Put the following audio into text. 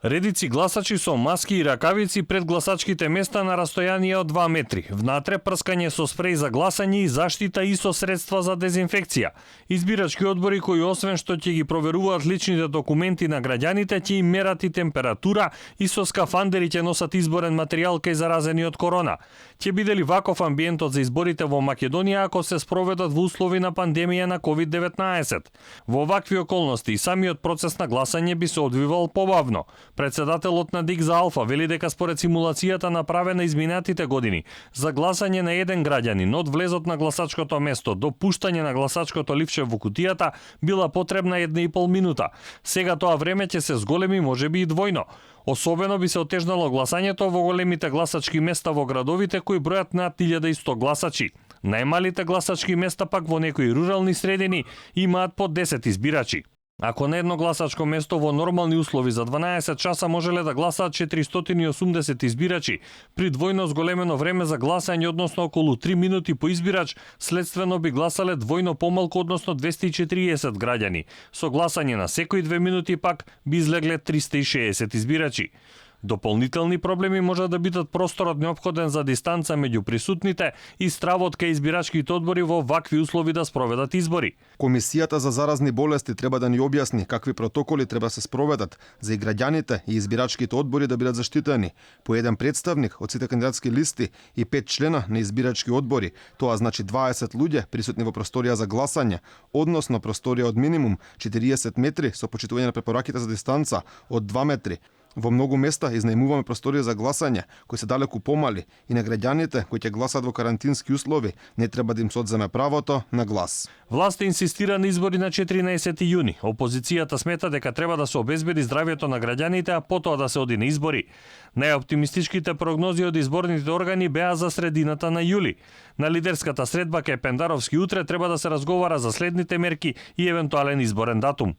Редици гласачи со маски и ракавици пред гласачките места на растојание од 2 метри. Внатре прскање со спреј за гласање и заштита и со средства за дезинфекција. Избирачки одбори кои освен што ќе ги проверуваат личните документи на граѓаните, ќе им мерат и температура и со скафандери ќе носат изборен материјал кај заразени од корона. Ќе биде ли ваков амбиентот за изборите во Македонија ако се спроведат во услови на пандемија на COVID-19? Во вакви околности самиот процес на гласање би се одвивал побавно. Председателот на ДИК за Алфа вели дека според симулацијата направена изминатите години за гласање на еден граѓанин од влезот на гласачкото место до пуштање на гласачкото ливче во кутијата била потребна 1,5 минута. Сега тоа време ќе се зголеми можеби и двојно. Особено би се отежнало гласањето во големите гласачки места во градовите кои бројат над 1100 гласачи. Најмалите гласачки места пак во некои рурални средини имаат по 10 избирачи. Ако на едно гласачко место во нормални услови за 12 часа можеле да гласаат 480 избирачи, при двојно зголемено време за гласање, односно околу 3 минути по избирач, следствено би гласале двојно помалку, односно 240 граѓани. Со гласање на секои 2 минути пак би излегле 360 избирачи. Дополнителни проблеми можат да бидат просторот неопходен за дистанца меѓу присутните и стравот кај избирачките одбори во вакви услови да спроведат избори. Комисијата за заразни болести треба да ни објасни какви протоколи треба се спроведат за и граѓаните и избирачките одбори да бидат заштитени. По еден представник од сите кандидатски листи и 5 члена на избирачки одбори, тоа значи 20 луѓе присутни во просторија за гласање, односно просторија од минимум 40 метри со почитување на препораките за дистанца од 2 метри. Во многу места изнајмуваме просторија за гласање кои се далеку помали и на граѓаните кои ќе гласат во карантински услови не треба да им се одземе правото на глас. Власта инсистира на избори на 14 јуни. Опозицијата смета дека треба да се обезбеди здравјето на граѓаните, а потоа да се оди на избори. Најоптимистичките прогнози од изборните органи беа за средината на јули. На лидерската средба кај Пендаровски утре треба да се разговара за следните мерки и евентуален изборен датум.